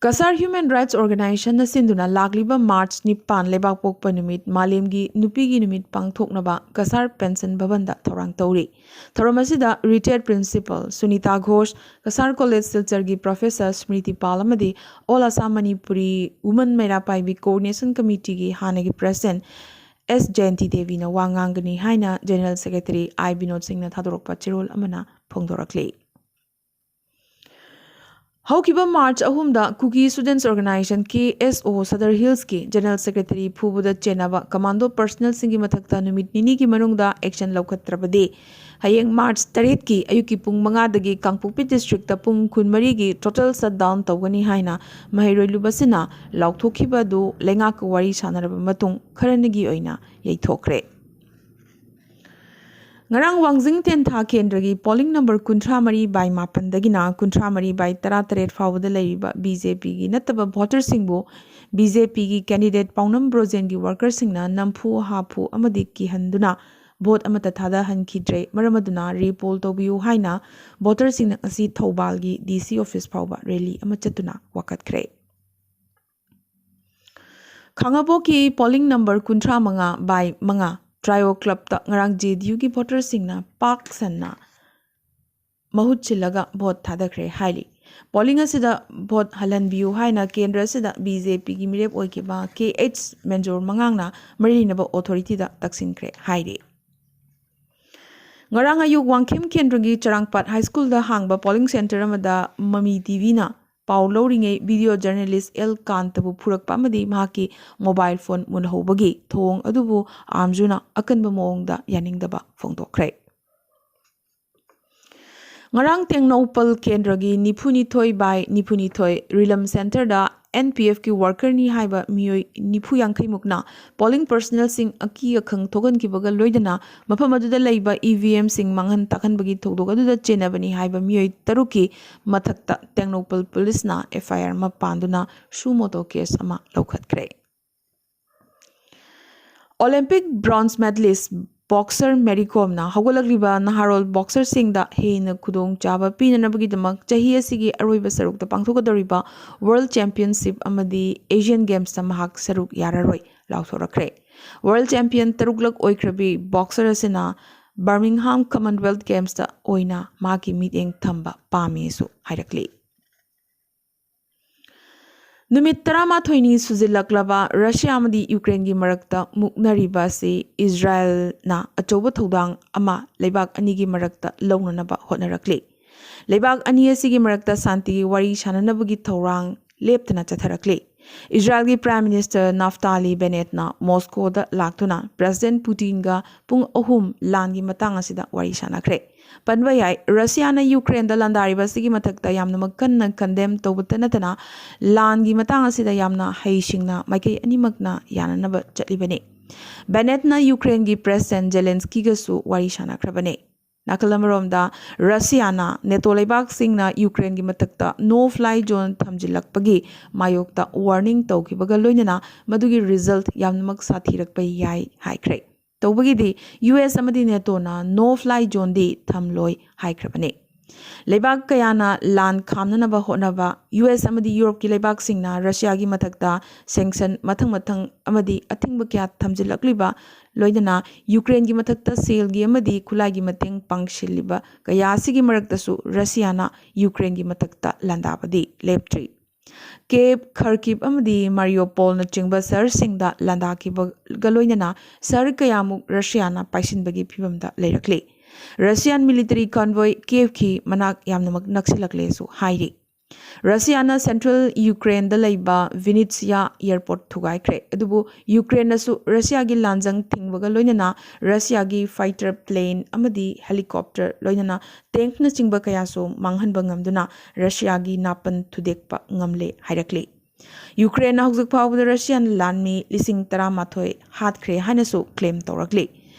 ꯀꯁꯥꯔ Human Rights Organizationꯅ ꯁꯤꯟꯗꯨꯅ ꯂꯥꯛꯂꯤꯕ March ꯅꯤꯄꯥꯟ ꯂꯩꯕꯥꯛꯄꯣꯛꯄ ꯅꯨꯃꯤꯠ ꯃꯥꯂꯦꯝꯒꯤ ꯅꯨꯄꯤꯒꯤ ꯅꯨꯃꯤꯠ ꯄꯥꯡꯊꯣꯛꯅꯕ ꯀꯁꯥꯔ ꯄꯦꯟꯁꯟ ꯚꯕꯟꯗ ꯊꯧꯔꯥꯡ ꯇꯧꯔꯤ꯫ ꯊꯧꯔꯝ ꯑꯁꯤꯗ retired principal Sunita Ghosh, Cachar college ꯁꯤꯜꯆꯔꯒꯤ professor ꯁ꯭ꯃ꯭ꯔꯤꯇꯤ ꯄꯥꯜ ꯑꯃꯗꯤ All Assam Manipuri Women ꯃꯩꯔꯥ ꯄꯥꯏꯕꯤ Coordination Committeeꯒꯤ ꯍꯥꯟꯅꯒꯤ president S ꯖꯌꯟꯇꯤ ꯗꯦꯕꯤꯅ ꯋꯥ ꯉꯥꯡꯒꯅꯤ ꯍꯥꯏꯅ general secretary I ꯕꯤꯅꯣꯗ ꯁꯤꯡꯅ ꯊꯥꯗꯣꯔꯛꯄ ꯆꯦꯔꯣꯜ ꯑꯃꯅ ꯐꯣꯡꯗꯣꯔꯛꯂꯤ꯫ ꯍꯧꯈꯤꯕ March ꯑꯍꯨꯝꯗ Kuki Students Organization, K S O, Sadar Hillsꯀꯤ general secretary ꯐꯨꯕꯗ ꯆꯦꯟꯅꯕ commando personnelꯁꯤꯡꯒꯤ ꯃꯊꯛꯇ ꯅꯨꯃꯤꯠ ꯅꯤꯅꯤꯒꯤ ꯃꯅꯨꯡꯗ action ꯂꯧꯈꯠꯇ꯭ꯔꯕꯗꯤ, ꯍꯌꯦꯡ March ꯇꯔꯦꯠꯀꯤ ꯑꯌꯨꯛꯀꯤ ꯄꯨꯡ ꯃꯉꯥꯗꯒꯤ ꯀꯥꯡꯄꯣꯛꯄꯤ districtꯇ ꯄꯨꯡ ꯀꯨꯟꯃꯔꯤꯒꯤ total shutdown ꯇꯧꯒꯅꯤ ꯍꯥꯏꯅ ꯃꯍꯩꯔꯣꯏ ꯂꯨꯕꯁꯤꯅ ꯂꯥꯎꯊꯣꯛꯈꯤꯕ ꯑꯗꯨ ꯂꯩꯉꯥꯛꯀ ꯋꯥꯔꯤ ꯁꯥꯟꯅꯔꯕ ꯃꯇꯨꯡ ꯈꯔꯅꯤꯒꯤ ꯑꯣꯏꯅ ꯌꯩꯊꯣꯛꯈ꯭ꯔꯦ꯫ ꯉꯔꯥꯡ ꯋꯥꯡꯖꯤꯡ ꯇꯦꯟꯊꯥ ꯀꯦꯟꯗ꯭ꯔꯒꯤ polling number ꯀꯨꯟꯊ꯭ꯔꯥ ꯃꯔꯤ by ꯃꯥꯄꯟꯗꯒꯤꯅ ꯀꯨꯟꯊ꯭ꯔꯥ ꯃꯔꯤ by ꯇꯔꯥ ꯇꯔꯦꯠ ꯐꯥꯎꯕꯗ ꯂꯩꯔꯤꯕ BJPꯒꯤ ꯅꯠꯇꯕ voterꯁꯤꯡꯕꯨ BJPꯒꯤ candidate ꯄꯥꯎꯅꯝ ꯕ꯭ꯔꯣꯖꯦꯟꯒꯤ workerꯁꯤꯡꯅ ꯅꯝꯐꯨ ꯍꯥꯐꯨ ꯑꯃꯗꯤ ꯀꯤꯍꯟꯗꯨꯅ vote ꯑꯃꯠꯇ ꯊꯥꯗꯍꯟꯈꯤꯗ꯭ꯔꯦ꯫ ꯃꯔꯝ ꯑꯗꯨꯅ repoll ꯇꯧꯕꯤꯌꯨ ꯍꯥꯏꯅ voterꯁꯤꯡꯅ ꯉꯁꯤ ꯊꯧꯕꯥꯜꯒꯤ DC office ꯐꯥꯎꯕ rally ꯑꯃ ꯆꯠꯇꯨꯅ ꯋꯥꯀꯠꯈ꯭ꯔꯦ꯫ ꯈꯥꯉꯕꯣꯛꯀꯤ polling number ꯀꯨꯟꯊ꯭ꯔꯥ ꯃꯉꯥ by ꯃꯉꯥ Trio Clubꯇ ꯉꯔꯥꯡ JDUꯒꯤ voterꯁꯤꯡꯅ ꯄꯥꯛ ꯁꯟꯅ ꯃꯍꯨꯠ ꯁꯤꯜꯂꯒ vote ꯊꯥꯗꯈ꯭ꯔꯦ ꯍꯥꯏꯔꯤ꯫ Polling ꯑꯁꯤꯗ vote ꯍꯜꯍꯟꯕꯤꯌꯨ ꯍꯥꯏꯅ ꯀꯦꯟꯗ꯭ꯔ ꯑꯁꯤꯗ BJPꯒꯤ ꯃꯤꯔꯦꯞ ꯑꯣꯏꯈꯤꯕ KH ꯃꯦꯟꯖꯣꯔ ꯃꯉꯥꯡꯅ ꯃꯔꯤ ꯂꯩꯅꯕ authorityꯗ ꯇꯛꯁꯤꯟꯈ꯭ꯔꯦ ꯍꯥꯏꯔꯤ꯫ ꯉꯔꯥꯡ ꯑꯌꯨꯛ ꯋꯥꯡꯈꯦꯝ ꯀꯦꯟꯗ꯭ꯔꯒꯤ ꯆꯔꯥꯡꯄꯥꯠ High Schoolꯗ ꯍꯥꯡꯕ polling centre ꯑꯃꯗ ꯃꯃꯤ TVꯅ ꯄꯥꯎ ꯂꯧꯔꯤꯉꯩ video journalist ꯑꯦꯜ ꯀꯥꯟꯇꯕꯨ ꯐꯨꯔꯛꯄ ꯑꯃꯗꯤ ꯃꯍꯥꯛꯀꯤ mobile phone ꯃꯨꯜꯍꯧꯕꯒꯤ ꯊꯧꯑꯣꯡ ꯑꯗꯨꯕꯨ ꯑꯥꯝꯖꯨꯅ ꯑꯀꯟꯕ ꯃꯑꯣꯡꯗ ꯌꯥꯅꯤꯡꯗꯕ ꯐꯣꯡꯗꯣꯛꯈ꯭ꯔꯦ꯫ ꯉꯔꯥꯡ ꯇꯦꯡꯅꯧꯄꯜ ꯀꯦꯟꯗ꯭ꯔꯒꯤ ꯅꯤꯐꯨꯅꯤꯊꯣꯏ by ꯅꯤꯐꯨꯅꯤꯊꯣꯏ ꯔꯤꯂꯝ centreꯗ NPFꯀꯤ workerꯅꯤ ꯍꯥꯏꯕ ꯃꯤꯑꯣꯏ ꯅꯤꯐꯨ ꯌꯥꯡꯈꯩ ꯃꯨꯛꯅ polling personnelꯁꯤꯡ ꯑꯀꯤ ꯑꯈꯪ ꯊꯣꯛꯍꯟꯈꯤꯕꯒ ꯂꯣꯏꯅꯅ ꯃꯐꯝ ꯑꯗꯨꯗ ꯂꯩꯕ EVMꯁꯤꯡ ꯃꯥꯡꯍꯟ ꯇꯥꯛꯍꯟꯕꯒꯤ ꯊꯧꯗꯣꯛ ꯑꯗꯨꯗ ꯆꯦꯟꯅꯕꯅꯤ ꯍꯥꯏꯕ ꯃꯤꯑꯣꯏ ꯇꯔꯨꯛꯀꯤ ꯃꯊꯛꯇ ꯇꯦꯡꯅꯧꯄꯜ policeꯅ FIR ꯑꯃ ꯄꯥꯟꯗꯨꯅ suo motu case ꯑꯃ ꯂꯧꯈꯠꯈ꯭ꯔꯦ꯫ Olympic bronze medalist boxer Mary Comꯅ ꯍꯧꯒꯠꯂꯛꯂꯤꯕ ꯅꯍꯥꯔꯣꯜ boxerꯁꯤꯡꯗ ꯍꯦꯟꯅ ꯈꯨꯗꯣꯡꯆꯥꯕ ꯄꯤꯅꯅꯕꯒꯤꯗꯃꯛ ꯆꯍꯤ ꯑꯁꯤꯒꯤ ꯑꯔꯣꯏꯕ ꯁꯔꯨꯛꯇ ꯄꯥꯡꯊꯣꯛꯀꯗꯧꯔꯤꯕ World Championship ꯑꯃꯗꯤ Asian Gamesꯇ ꯃꯍꯥꯛ ꯁꯔꯨꯛ ꯌꯥꯔꯔꯣꯏ ꯂꯥꯎꯊꯣꯔꯛꯈ꯭ꯔꯦ꯫ World champion ꯇꯔꯨꯛꯂꯛ ꯑꯣꯏꯈ꯭ꯔꯕꯤ boxer ꯑꯁꯤꯅ Birmingham Commonwealth Gamesꯇ ꯑꯣꯏꯅ ꯃꯍꯥꯛꯀꯤ ꯃꯤꯠꯌꯦꯡ ꯊꯝꯕ ꯄꯥꯝꯃꯤꯁꯨ ꯍꯥꯏꯔꯛꯂꯤ꯫ ꯅꯨꯃꯤꯠ ꯇꯔꯥꯃꯥꯊꯣꯏꯅꯤ ꯁꯨꯖꯤꯜꯂꯛꯂꯕ ꯔꯁꯤꯌꯥ ꯑꯃꯗꯤ ꯌꯨꯀ꯭ꯔꯦꯟꯒꯤ ꯃꯔꯛꯇ ꯃꯨꯛꯅꯔꯤꯕ ꯑꯁꯤ ꯏꯖꯔꯥꯌꯦꯜꯅ ꯑꯆꯧꯕ ꯊꯧꯗꯥꯡ ꯑꯃ ꯂꯩꯕꯥꯛ ꯑꯅꯤꯒꯤ ꯃꯔꯛꯇ ꯂꯧꯅꯅꯕ ꯍꯣꯠꯅꯔꯛꯂꯤ꯫ ꯂꯩꯕꯥꯛ ꯑꯅꯤ ꯑꯁꯤꯒꯤ ꯃꯔꯛꯇ ꯁꯥꯟꯇꯤꯒꯤ ꯋꯥꯔꯤ ꯁꯥꯅꯅꯕꯒꯤ ꯊꯧꯔꯥꯡ ꯂꯦꯞꯇꯅ ꯆꯠꯊꯔꯛꯂꯤ꯫ ꯏꯖꯔꯥꯌꯦꯜꯒꯤ Prime Minister Naftali Bennettꯅ ꯃꯣꯁꯀꯣꯗ ꯂꯥꯛꯇꯨꯅ President Putinꯒ ꯄꯨꯡ ꯑꯍꯨꯝ ꯂꯥꯟꯒꯤ ꯃꯇꯥꯡ ꯑꯁꯤꯗ ꯋꯥꯔꯤ ꯁꯥꯅꯈ꯭ꯔꯦ꯫ ꯄꯟꯕ ꯌꯥꯏ, ꯔꯁꯤꯌꯥꯅ ꯌꯨꯀ꯭ꯔꯦꯟꯗ ꯂꯥꯟꯗꯥꯔꯤꯕ ꯑꯁꯤꯒꯤ ꯃꯊꯛꯇ ꯌꯥꯝꯅꯃꯛ ꯀꯟꯅ condemn ꯇꯧꯕꯇ ꯅꯠꯇꯅ ꯂꯥꯟꯒꯤ ꯃꯇꯥꯡ ꯑꯁꯤꯗ ꯌꯥꯝꯅ ꯍꯩꯁꯤꯡꯅ ꯃꯥꯏꯀꯩ ꯑꯅꯤꯃꯛꯅ ꯌꯥꯅꯅꯕ ꯆꯠꯂꯤꯕꯅꯤ꯫ ꯕꯦꯅꯦꯠꯅ ꯌꯨꯀ꯭ꯔꯦꯟꯒꯤ President Zelenskyꯒꯁꯨ ꯋꯥꯔꯤ ꯁꯥꯅꯈ꯭ꯔꯕꯅꯤ꯫ ꯅꯥꯀꯜ ꯑꯃꯔꯣꯝꯗ ꯔꯁꯤꯌꯥꯅ NATO ꯂꯩꯕꯥꯛꯁꯤꯡꯅ ꯌꯨꯀ꯭ꯔꯦꯟꯒꯤ ꯃꯊꯛꯇ no fly zone ꯊꯝꯖꯤꯜꯂꯛꯄꯒꯤ ꯃꯥꯌꯣꯛꯇ warning ꯇꯧꯈꯤꯕꯒ ꯂꯣꯏꯅꯅ ꯃꯗꯨꯒꯤ result ꯌꯥꯝꯅꯃꯛ ꯁꯥꯊꯤꯔꯛꯄ ꯌꯥꯏ ꯍꯥꯏꯈ꯭ꯔꯦ꯫ ꯇꯧꯕꯒꯤꯗꯤ US ꯑꯃꯗꯤ NATOꯅ no fly zoneꯗꯤ ꯊꯝꯂꯣꯏ ꯍꯥꯏꯈ꯭ꯔꯕꯅꯤ꯫ ꯂꯩꯕꯥꯛ ꯀꯌꯥꯅ ꯂꯥꯟ ꯈꯥꯝꯅꯅꯕ ꯍꯣꯠꯅꯕ, ꯌꯨ ꯑꯦꯁ ꯑꯃꯗꯤ ꯌꯨꯔꯣꯞꯀꯤ ꯂꯩꯕꯥꯛꯁꯤꯡꯅ ꯔꯁꯤꯌꯥꯒꯤ ꯃꯊꯛꯇ ꯁꯦꯡꯁꯟ ꯃꯊꯪ ꯃꯊꯪ ꯑꯃꯗꯤ ꯑꯊꯤꯡꯕ ꯀꯌꯥ ꯊꯝꯖꯤꯜꯂꯛꯂꯤꯕ, ꯂꯣꯏꯅꯅ ꯌꯨꯀ꯭ꯔꯦꯟꯒꯤ ꯃꯊꯛꯇ ꯁꯦꯜꯒꯤ ꯑꯃꯗꯤ ꯈꯨꯠꯂꯥꯏꯒꯤ ꯃꯇꯦꯡ ꯄꯥꯡꯁꯤꯜꯂꯤꯕ ꯀꯌꯥ ꯑꯁꯤꯒꯤ ꯃꯔꯛꯇꯁꯨ ꯔꯁꯤꯌꯥꯅ ꯌꯨꯀ꯭ꯔꯦꯟꯒꯤ ꯃꯊꯛꯇ ꯂꯥꯟꯗꯥꯕꯗꯤ ꯂꯦꯞꯇ꯭ꯔꯤ꯫ ꯀꯦꯞ, ꯈꯔꯀꯤꯞ ꯑꯃꯗꯤ ꯃꯥꯔꯤꯌꯣꯄꯣꯜꯅꯆꯤꯡꯕ ꯁꯍꯔꯁꯤꯡꯗ ꯂꯥꯟꯗꯥꯈꯤꯕꯒ ꯂꯣꯏꯅꯅ ꯁꯍꯔ ꯀꯌꯥꯃꯨꯛ ꯔꯁꯤꯌꯥꯅ ꯄꯥꯏꯁꯤꯟꯕꯒꯤ ꯐꯤꯚꯝꯗ ꯂꯩꯔꯛꯂꯤ꯫ ꯔꯁꯤꯌꯥꯟ ꯃꯤꯂꯤꯇꯔꯤ ꯀꯟꯚꯣꯏ ꯀꯦꯞꯀꯤ ꯃꯅꯥꯛ ꯌꯥꯝꯅꯃꯛ ꯅꯛꯁꯤꯜꯂꯛꯂꯦꯁꯨ ꯍꯥꯏꯔꯤ꯫ ꯔꯁꯤꯌꯥꯅ ꯁꯦꯟꯇ꯭ꯔꯦꯜ ꯌꯨꯀ꯭ꯔꯦꯟꯗ ꯂꯩꯕ ꯚꯤꯅꯤꯠꯁꯤꯌꯥ ꯑꯦꯌꯔꯄꯣꯔꯠ ꯊꯨꯒꯥꯏꯈ꯭ꯔꯦ꯫ ꯑꯗꯨꯕꯨ ꯌꯨꯀ꯭ꯔꯦꯟꯅꯁꯨ ꯔꯁꯤꯌꯥꯒꯤ ꯂꯥꯟꯖꯪ ꯊꯤꯡꯕꯒ ꯂꯣꯏꯅꯅ ꯔꯁꯤꯌꯥꯒꯤ ꯐꯥꯏꯇꯔ ꯄ꯭ꯂꯦꯟ ꯑꯃꯗꯤ ꯍꯦꯂꯤꯀꯣꯞꯇꯔ, ꯂꯣꯏꯅꯅ ꯇꯦꯡꯛꯅꯆꯤꯡꯕ ꯀꯌꯥꯁꯨ ꯃꯥꯡꯍꯟꯕ ꯉꯝꯗꯨꯅ ꯔꯁꯤꯌꯥꯒꯤ ꯅꯥꯄꯟ ꯊꯨꯗꯦꯛꯄ ꯉꯝꯂꯦ ꯍꯥꯏꯔꯛꯂꯤ꯫ ꯌꯨꯀ꯭ꯔꯦꯟꯅ ꯍꯧꯖꯤꯛ ꯐꯥꯎꯕꯗ ꯔꯁꯤꯌꯥꯟ ꯂꯥꯟꯃꯤ ꯂꯤꯁꯤꯡ ꯇꯔꯥꯃꯥꯊꯣꯏ ꯍꯥꯠꯈ꯭ꯔꯦ ꯍꯥꯏꯅꯁꯨ ꯀ꯭ꯂꯦꯝ ꯇꯧꯔꯛꯂꯤ꯫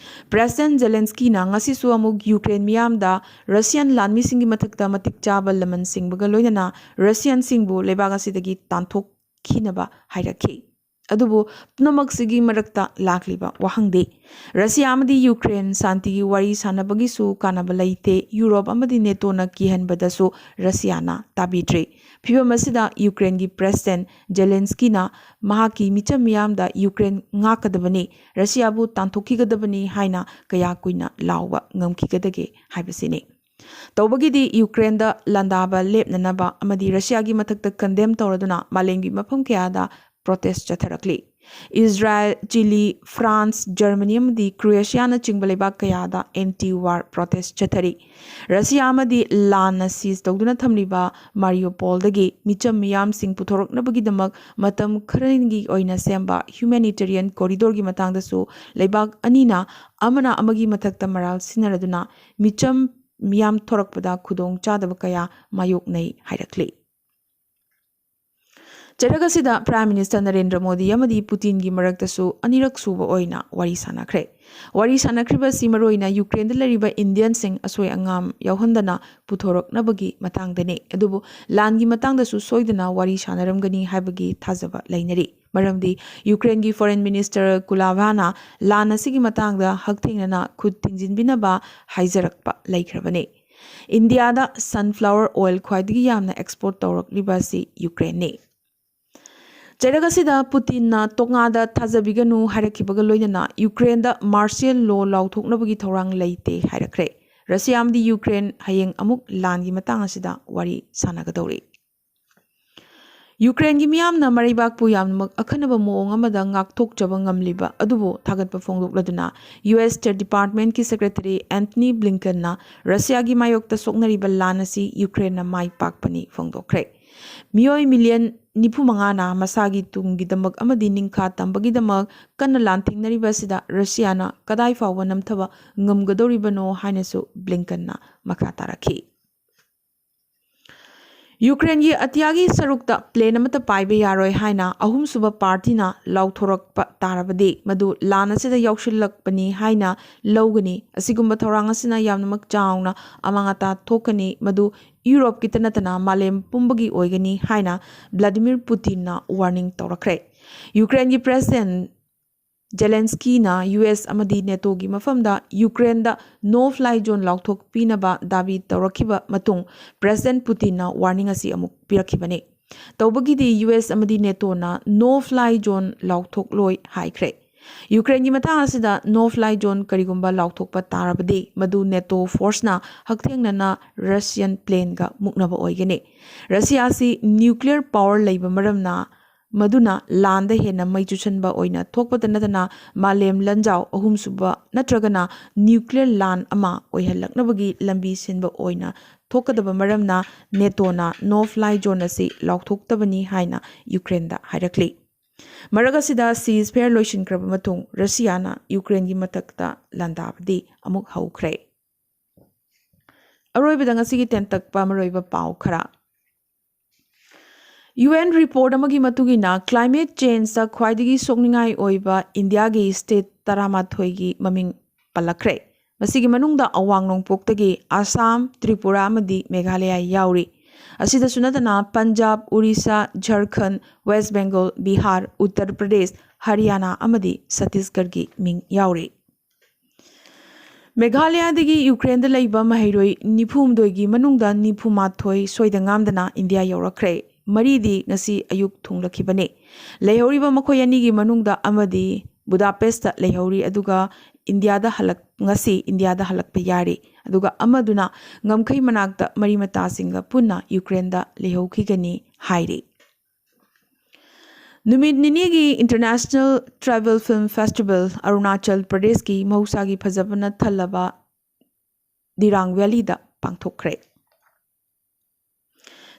ꯄ꯭ꯔꯦꯁꯤꯗꯦꯟꯠ ꯖꯦꯂꯦꯟꯁꯀꯤꯅ ꯉꯁꯤꯁꯨ ꯑꯃꯨꯛ ꯌꯨꯀ꯭ꯔꯦꯟ ꯃꯤꯌꯥꯝꯗ ꯔꯁꯤꯌꯥꯟ ꯂꯥꯟꯃꯤꯁꯤꯡꯒꯤ ꯃꯊꯛꯇ ꯃꯇꯤꯛ ꯆꯥꯕ ꯂꯃꯟ ꯁꯤꯡꯕꯒ ꯂꯣꯏꯅꯅ ꯔꯁꯤꯌꯥꯟꯁꯤꯡꯕꯨ ꯂꯩꯕꯥꯛ ꯑꯁꯤꯗꯒꯤ ꯇꯥꯟꯊꯣꯛꯈꯤꯅꯕ ꯍꯥꯏꯔꯛꯈꯤ꯫ ꯑꯗꯨꯕꯨ ꯄꯨꯝꯅꯃꯛꯁꯤꯒꯤ ꯃꯔꯛꯇ ꯂꯥꯛꯂꯤꯕ ꯋꯥꯍꯪꯗꯤ, ꯔꯁꯤꯌꯥ ꯑꯃꯗꯤ ꯌꯨꯀ꯭ꯔꯦꯟ ꯁꯥꯟꯇꯤꯒꯤ ꯋꯥꯔꯤ ꯁꯥꯟꯅꯕꯒꯤꯁꯨ ꯀꯥꯟꯅꯕ ꯂꯩꯇꯦ, ꯌꯨꯔꯣꯞ ꯑꯃꯗꯤ ꯅꯦꯇꯣꯅ ꯀꯤꯍꯟꯕꯗꯁꯨ ꯔꯁꯤꯌꯥꯅ ꯇꯥꯕꯤꯗ꯭ꯔꯤ꯫ ꯐꯤꯚꯝ ꯑꯁꯤꯗ ꯌꯨꯀ꯭ꯔꯦꯟꯒꯤ ꯄ꯭ꯔꯦꯁꯤꯗꯦꯟꯠ ꯖꯦꯂꯦꯟꯁꯀꯤꯅ ꯃꯍꯥꯛꯀꯤ ꯃꯤꯆꯝ ꯃꯤꯌꯥꯝꯗ ꯌꯨꯀ꯭ꯔꯦꯟ ꯉꯥꯛꯀꯗꯕꯅꯤ, ꯔꯁꯤꯌꯥꯕꯨ ꯇꯥꯟꯊꯣꯛꯈꯤꯒꯗꯕꯅꯤ ꯍꯥꯏꯅ ꯀꯌꯥ ꯀꯨꯏꯅ ꯂꯥꯎꯕ ꯉꯝꯈꯤꯒꯗꯒꯦ ꯍꯥꯏꯕꯁꯤꯅꯤ꯫ ꯇꯧꯕꯒꯤꯗꯤ ꯌꯨꯀ꯭ꯔꯦꯟꯗ ꯂꯥꯟꯗꯥꯕ ꯂꯦꯞꯅꯅꯕ ꯑꯃꯗꯤ ꯔꯁꯤꯌꯥꯒꯤ ꯃꯊꯛꯇ ꯀꯟꯗꯦꯝ ꯇꯧꯔꯗꯨꯅ ꯃꯥꯂꯦꯝꯒꯤ ꯃꯐꯝ ꯀꯌꯥꯗ ꯄ꯭ꯔꯣꯇꯦꯁ ꯆꯠꯊꯔꯛꯂꯤ꯫ ꯏꯖꯔꯥꯌꯦꯜ, ꯆꯤꯂꯤ, ꯐ꯭ꯔꯥꯟꯁ, ꯖꯔꯃꯅꯤ ꯑꯃꯗꯤ ꯀ꯭ꯔꯣꯑꯦꯁꯤꯌꯥꯅꯆꯤꯡꯕ ꯂꯩꯕꯥꯛ ꯀꯌꯥꯗ ꯑꯦꯟꯇꯤ ꯋꯥꯔ ꯄ꯭ꯔꯣꯇꯦꯁ ꯆꯠꯊꯔꯤ꯫ ꯔꯁꯤꯌꯥ ꯑꯃꯗꯤ ꯂꯥꯟꯅ ꯁꯤꯖ ꯇꯧꯗꯨꯅ ꯊꯝꯂꯤꯕ ꯃꯥꯔꯤꯌꯣꯄꯣꯜꯗꯒꯤ ꯃꯤꯆꯝ ꯃꯤꯌꯥꯝꯁꯤꯡ ꯄꯨꯊꯣꯔꯛꯅꯕꯒꯤꯗꯃꯛ ꯃꯇꯝ ꯈꯔꯒꯤ ꯑꯣꯏꯅ ꯁꯦꯝꯕ ꯍ꯭ꯌꯨꯃꯦꯅꯤꯇꯦꯔꯤꯌꯟ ꯀꯣꯔꯤꯗꯣꯔꯒꯤ ꯃꯇꯥꯡꯗꯁꯨ ꯂꯩꯕꯥꯛ ꯑꯅꯤꯅ ꯑꯃꯅ ꯑꯃꯒꯤ ꯃꯊꯛꯇ ꯃꯔꯥꯜ ꯁꯤꯟꯅꯔꯗꯨꯅ ꯃꯤꯆꯝ ꯃꯤꯌꯥꯝ ꯊꯣꯔꯛꯄꯗ ꯈꯨꯗꯣꯡ ꯆꯥꯗꯕ ꯀꯌꯥ ꯃꯥꯌꯣꯛꯅꯩ ꯍꯥꯏꯔꯛꯂꯤ꯫ ꯆꯩꯔꯛ ꯑꯁꯤꯗ ꯄ꯭ꯔꯥꯏꯝ ꯃꯤꯅꯤꯁꯇꯔ ꯅꯔꯦꯟꯗ꯭ꯔ ꯃꯣꯗꯤ ꯑꯃꯗꯤ ꯄꯨꯇꯤꯟꯒꯤ ꯃꯔꯛꯇꯁꯨ ꯑꯅꯤꯔꯛ ꯁꯨꯕ ꯑꯣꯏꯅ ꯋꯥꯔꯤ ꯁꯥꯟꯅꯈ꯭ꯔꯦ꯫ ꯋꯥꯔꯤ ꯁꯥꯟꯅꯈ꯭ꯔꯤꯕ ꯑꯁꯤ ꯃꯔꯨꯑꯣꯏꯅ ꯌꯨꯀ꯭ꯔꯦꯟꯗ ꯂꯩꯔꯤꯕ ꯏꯟꯗꯤꯌꯟꯁꯤꯡ ꯑꯁꯣꯏ ꯑꯉꯥꯝ ꯌꯥꯎꯍꯟꯗꯅ ꯄꯨꯊꯣꯔꯛꯅꯕꯒꯤ ꯃꯇꯥꯡꯗꯅꯤ꯫ ꯑꯗꯨꯕꯨ ꯂꯥꯟꯒꯤ ꯃꯇꯥꯡꯗꯁꯨ ꯁꯣꯏꯗꯅ ꯋꯥꯔꯤ ꯁꯥꯟꯅꯔꯝꯒꯅꯤ ꯍꯥꯏꯕꯒꯤ ꯊꯥꯖꯕ ꯂꯩꯅꯔꯤ꯫ ꯃꯔꯝꯗꯤ ꯌꯨꯀ꯭ꯔꯦꯟꯒꯤ ꯐꯣꯔꯦꯟ ꯃꯤꯅꯤꯁꯇꯔ ꯀꯨꯂꯥꯚꯥꯅ ꯂꯥꯟ ꯑꯁꯤꯒꯤ ꯃꯇꯥꯡꯗ ꯍꯛꯊꯦꯡꯅꯅ ꯈꯨꯠ ꯊꯤꯡꯖꯤꯟꯕꯤꯅꯕ ꯍꯥꯏꯖꯔꯛꯄ ꯂꯩꯈ꯭ꯔꯕꯅꯤ꯫ ꯏꯟꯗꯤꯌꯥꯗ ꯁꯟꯐ꯭ꯂꯥꯋꯔ ꯑꯣꯏꯜ ꯈ꯭ꯋꯥꯏꯗꯒꯤ ꯌꯥꯝꯅ ꯑꯦꯛꯁꯄꯣꯔꯠ ꯇꯧꯔꯛꯂꯤꯕ ꯑꯁꯤ ꯌꯨꯀ꯭ꯔꯦꯟꯅꯤ꯫ ꯆꯩꯔꯛ ꯑꯁꯤꯗ ꯄꯨꯇꯤꯟꯅ ꯇꯣꯛꯅꯥꯗ ꯊꯥꯖꯕꯤꯒꯅꯨ ꯍꯥꯏꯔꯛꯈꯤꯕꯒ ꯂꯣꯏꯅꯅ ꯌꯨꯀ꯭ꯔꯦꯟꯗ ꯃꯥꯔꯁꯤꯌꯦꯜ ꯂꯣ ꯂꯥꯎꯊꯣꯛꯅꯕꯒꯤ ꯊꯧꯔꯥꯡ ꯂꯩꯇꯦ ꯍꯥꯏꯔꯛꯈ꯭ꯔꯦ꯫ ꯔꯁꯤꯌꯥ ꯑꯃꯗꯤ ꯌꯨꯀ꯭ꯔꯦꯟ ꯍꯌꯦꯡ ꯑꯃꯨꯛ ꯂꯥꯟꯒꯤ ꯃꯇꯥꯡ ꯑꯁꯤꯗ ꯋꯥꯔꯤ ꯁꯥꯟꯅꯒꯗꯧꯔꯤ꯫ ꯌꯨꯀ꯭ꯔꯦꯟꯒꯤ ꯃꯤꯌꯥꯝꯅ ꯃꯔꯩꯕꯥꯛꯄꯨ ꯌꯥꯝꯅꯃꯛ ꯑꯈꯟꯅꯕ ꯃꯑꯣꯡ ꯑꯃꯗ ꯉꯥꯛꯊꯣꯛꯆꯕ ꯉꯝꯂꯤꯕ ꯑꯗꯨꯕꯨ ꯊꯥꯒꯠꯄ ꯐꯣꯡꯗꯣꯛꯂꯗꯨꯅ ꯌꯨ ꯑꯦꯁ ꯁ꯭ꯇꯦꯠ ꯗꯤꯄꯥꯔꯠꯃꯦꯟꯠꯀꯤ ꯁꯦꯀ꯭ꯔꯦꯇꯔꯤ ꯑꯦꯟꯊꯅꯤ ꯕ꯭ꯂꯤꯡꯀꯟꯅ ꯔꯁꯤꯌꯥꯒꯤ ꯃꯥꯌꯣꯛꯇ ꯁꯣꯛꯅꯔꯤꯕ ꯂꯥꯟ ꯑꯁꯤ ꯌꯨꯀ꯭ꯔꯦꯟꯅ ꯃꯥꯏ ꯄꯥꯛꯄꯅꯤ ꯐꯣꯡꯗꯣꯛꯈ꯭ꯔꯦ꯫ ꯃꯤꯑꯣꯏ ꯃꯤꯂꯤꯌꯟ ꯅꯤꯐꯨ ꯃꯉꯥꯅ ꯃꯁꯥꯒꯤ ꯇꯨꯡꯒꯤꯗꯃꯛ ꯑꯃꯗꯤ ꯅꯤꯡꯈꯥ ꯇꯝꯕꯒꯤꯗꯃꯛ ꯀꯟꯅ ꯂꯥꯟꯊꯦꯡꯅꯔꯤꯕ ꯑꯁꯤꯗ ꯔꯁꯤꯌꯥꯅ ꯀꯗꯥꯏ ꯐꯥꯎꯕ ꯅꯝꯊꯕ ꯉꯝꯒꯗꯧꯔꯤꯕꯅꯣ ꯍꯥꯏꯅꯁꯨ ꯕ꯭ꯂꯤꯡꯀꯟꯅ ꯃꯈꯥ ꯇꯥꯔꯛꯈꯤ꯫ ꯌꯨꯀ꯭ꯔꯦꯟꯒꯤ ꯑꯇꯤꯌꯥꯒꯤ ꯁꯔꯨꯛꯇ ꯄ꯭ꯂꯦꯟ ꯑꯃꯠꯇ ꯄꯥꯏꯕ ꯌꯥꯔꯣꯏ ꯍꯥꯏꯅ ꯑꯍꯨꯝꯁꯨꯕ ꯄꯥꯔꯇꯤꯅ ꯂꯥꯎꯊꯣꯔꯛꯄ ꯇꯥꯔꯕꯗꯤ ꯃꯗꯨ ꯂꯥꯟ ꯑꯁꯤꯗ ꯌꯥꯎꯁꯤꯜꯂꯛꯄꯅꯤ ꯍꯥꯏꯅ ꯂꯧꯒꯅꯤ꯫ ꯑꯁꯤꯒꯨꯝꯕ ꯊꯧꯔꯥꯡ ꯑꯁꯤꯅ ꯌꯥꯝꯅꯃꯛ ꯆꯥꯎꯅ ꯑꯃꯥꯡ ꯑꯇꯥ ꯊꯣꯛꯀꯅꯤ, ꯃꯗꯨ ꯌꯨꯔꯣꯞꯀꯤꯇ ꯅꯠꯇꯅ ꯃꯥꯂꯦꯝ ꯄꯨꯝꯕꯒꯤ ꯑꯣꯏꯒꯅꯤ ꯍꯥꯏꯅ ꯚ꯭ꯂꯥꯗꯤꯃꯤꯔ ꯄꯨꯇꯤꯟꯅ ꯋꯥꯔꯅꯤꯡ ꯇꯧꯔꯛꯈ꯭ꯔꯦ꯫ ꯌꯨꯀ꯭ꯔꯦꯟꯒꯤ ꯄ꯭ꯔꯦꯁꯤꯗꯦꯟꯠ ꯖꯦꯂꯦꯟꯁꯀꯤꯅ ꯌꯨ ꯑꯦꯁ ꯑꯃꯗꯤ ꯅꯦꯇꯣꯒꯤ ꯃꯐꯝꯗ ꯌꯨꯀ꯭ꯔꯦꯟꯗ ꯅꯣ ꯐ꯭ꯂꯥꯏ ꯖꯣꯟ ꯂꯥꯎꯊꯣꯛꯄꯤꯅꯕ ꯗꯥꯕꯤ ꯇꯧꯔꯛꯈꯤꯕ ꯃꯇꯨꯡ ꯄ꯭ꯔꯦꯁꯤꯗꯦꯟꯠ ꯄꯨꯇꯤꯟꯅ ꯋꯥꯔꯅꯤꯡ ꯑꯁꯤ ꯑꯃꯨꯛ ꯄꯤꯔꯛꯈꯤꯕꯅꯤ꯫ ꯇꯧꯕꯒꯤꯗꯤ ꯌꯨ ꯑꯦꯁ ꯑꯃꯗꯤ ꯅꯦꯇꯣꯅ ꯅꯣ ꯐ꯭ꯂꯥꯏ ꯖꯣꯟ ꯂꯥꯎꯊꯣꯛꯂꯣꯏ ꯍꯥꯏꯈ꯭ꯔꯦ꯫ ꯌꯨꯀ꯭ꯔꯦꯟꯒꯤ ꯃꯇꯥꯡ ꯑꯁꯤꯗ ꯅꯣ ꯐ꯭ꯂꯥꯏ ꯖꯣꯟ ꯀꯔꯤꯒꯨꯝꯕ ꯂꯥꯎꯊꯣꯛꯄ ꯇꯥꯔꯕꯗꯤ ꯃꯗꯨ ꯅꯦꯇꯣ ꯐꯣꯔꯁꯅ ꯍꯛꯊꯦꯡꯅꯅ ꯔꯁꯤꯌꯟ ꯄ꯭ꯂꯦꯟꯒ ꯃꯨꯛꯅꯕ ꯑꯣꯏꯒꯅꯤ꯫ ꯔꯁꯤꯌꯥ ꯑꯁꯤ ꯅ꯭ꯌꯨꯀ꯭ꯂꯤꯌꯔ ꯄꯥꯋꯔ ꯂꯩꯕ ꯃꯔꯝꯅ ꯃꯗꯨꯅ ꯂꯥꯟꯗ ꯍꯦꯟꯅ ꯃꯩ ꯆꯨꯁꯟꯕ ꯑꯣꯏꯅ ꯊꯣꯛꯄꯇ ꯅꯠꯇꯅ ꯃꯥꯂꯦꯝ ꯂꯥꯟꯖꯥꯎ ꯑꯍꯨꯝꯁꯨꯕ ꯅꯠꯇ꯭ꯔꯒꯅ ꯅ꯭ꯌꯨꯀ꯭ꯂꯤꯌꯔ ꯂꯥꯟ ꯑꯃ ꯑꯣꯏꯍꯜꯂꯛꯅꯕꯒꯤ ꯂꯝꯕꯤ ꯁꯤꯟꯕ ꯑꯣꯏꯅ ꯊꯣꯛꯀꯗꯕ ꯃꯔꯝꯅ ꯅꯦꯇꯣꯅ ꯅꯣ ꯐ꯭ꯂꯥꯏ ꯖꯣꯟ ꯑꯁꯤ ꯂꯥꯎꯊꯣꯛꯇꯕꯅꯤ ꯍꯥꯏꯅ ꯌꯨꯀ꯭ꯔꯦꯟꯗ ꯍꯥꯏꯔꯛꯂꯤ꯫ ꯃꯔꯛ ꯑꯁꯤꯗ ꯁꯤꯖ ꯐꯦꯌꯔ ꯂꯣꯏꯁꯤꯟꯈ꯭ꯔꯕ ꯃꯇꯨꯡ ꯔꯁꯤꯌꯥꯅ ꯌꯨꯀ꯭ꯔꯦꯟꯒꯤ ꯃꯊꯛꯇ ꯂꯥꯟꯗꯥꯕꯗꯤ ꯑꯃꯨꯛ ꯍꯧꯈ꯭ꯔꯦ꯫ ꯑꯔꯣꯏꯕꯗ ꯉꯁꯤꯒꯤ ꯇꯦꯟꯇꯛꯄ ꯃꯔꯨꯑꯣꯏꯕ ꯄꯥꯎ ꯈꯔ꯫ ꯌꯨ ꯑꯦꯟ ꯔꯤꯄꯣꯔꯠ ꯑꯃꯒꯤ ꯃꯇꯨꯡ ꯏꯟꯅ ꯀ꯭ꯂꯥꯏꯃꯦꯠ ꯆꯦꯟꯖꯇ ꯈ꯭ꯋꯥꯏꯗꯒꯤ ꯁꯣꯛꯅꯤꯡꯉꯥꯏ ꯑꯣꯏꯕ ꯏꯟꯗꯤꯌꯥꯒꯤ ꯁ꯭ꯇꯦꯠ ꯇꯔꯥꯃꯥꯊꯣꯏꯒꯤ ꯃꯃꯤꯡ ꯄꯜꯂꯛꯈ꯭ꯔꯦ꯫ ꯃꯁꯤꯒꯤ ꯃꯅꯨꯡꯗ ꯑꯋꯥꯡ ꯅꯣꯡꯄꯣꯛꯇꯒꯤ ꯑꯁꯥꯝ, ꯇ꯭ꯔꯤꯄꯨꯔꯥ ꯑꯃꯗꯤ ꯃꯦꯘꯥꯂꯌꯥ ꯌꯥꯎꯔꯤ꯫ ꯑꯁꯤꯗꯁꯨ ꯅꯠꯇꯅ ꯄꯟꯖꯥꯕ, ꯎꯔꯤꯁꯥ, ꯖꯔꯈꯟ, ꯋꯦꯁ ꯕꯦꯡꯒꯣꯜ, ꯕꯤꯍꯥꯔ, ꯎꯠꯇꯔ ꯄ꯭ꯔꯗꯦꯁ, ꯍꯔꯤꯌꯥꯅꯥ ꯑꯃꯗꯤ ꯁꯠꯇꯤꯁꯒꯔꯒꯤ ꯃꯤꯡ ꯌꯥꯎꯔꯤ꯫ ꯃꯦꯘꯥꯂꯌꯥꯗꯒꯤ ꯌꯨꯀ꯭ꯔꯦꯟꯗ ꯂꯩꯕ ꯃꯍꯩꯔꯣꯏ ꯅꯤꯐꯨꯍꯨꯝꯗꯣꯏꯒꯤ ꯃꯅꯨꯡꯗ ꯅꯤꯐꯨꯃꯥꯊꯣꯏ ꯁꯣꯏꯗ ꯉꯥꯝꯗꯅ ꯏꯟꯗꯤꯌꯥ ꯌꯧꯔꯛꯈ꯭ꯔꯦ꯫ ꯃꯔꯤꯗꯤ ꯉꯁꯤ ꯑꯌꯨꯛ ꯊꯨꯡꯂꯛꯈꯤꯕꯅꯤ꯫ ꯂꯩꯍꯧꯔꯤꯕ ꯃꯈꯣꯏ ꯑꯅꯤꯒꯤ ꯃꯅꯨꯡꯗ ꯑꯃꯗꯤ ꯕꯨꯗꯥꯄꯦꯁꯇ ꯂꯩꯍꯧꯔꯤ, ꯑꯗꯨꯒ ꯏꯟꯗꯤꯌꯥꯗ ꯍꯜꯂꯛ-, ꯉꯁꯤ ꯏꯟꯗꯤꯌꯥꯗ ꯍꯜꯂꯛꯄ ꯌꯥꯔꯤ, ꯑꯗꯨꯒ ꯑꯃꯗꯨꯅ ꯉꯝꯈꯩ ꯃꯅꯥꯛꯇ ꯃꯔꯤ ꯃꯇꯥꯁꯤꯡꯒ ꯄꯨꯟꯅ ꯌꯨꯀ꯭ꯔꯦꯟꯗ ꯂꯩꯍꯧꯈꯤꯒꯅꯤ ꯍꯥꯏꯔꯤ꯫ ꯅꯨꯃꯤꯠ ꯅꯤꯅꯤꯒꯤ International Tribal Film Festival Arunachal ꯄ꯭ꯔꯗꯦꯁꯀꯤ ꯃꯍꯧꯁꯥꯒꯤ ꯐꯖꯕꯅ ꯊꯜꯂꯕ ꯗꯤꯔꯥꯡ ꯚꯦꯂꯤꯗ ꯄꯥꯡꯊꯣꯛꯈ꯭ꯔꯦ꯫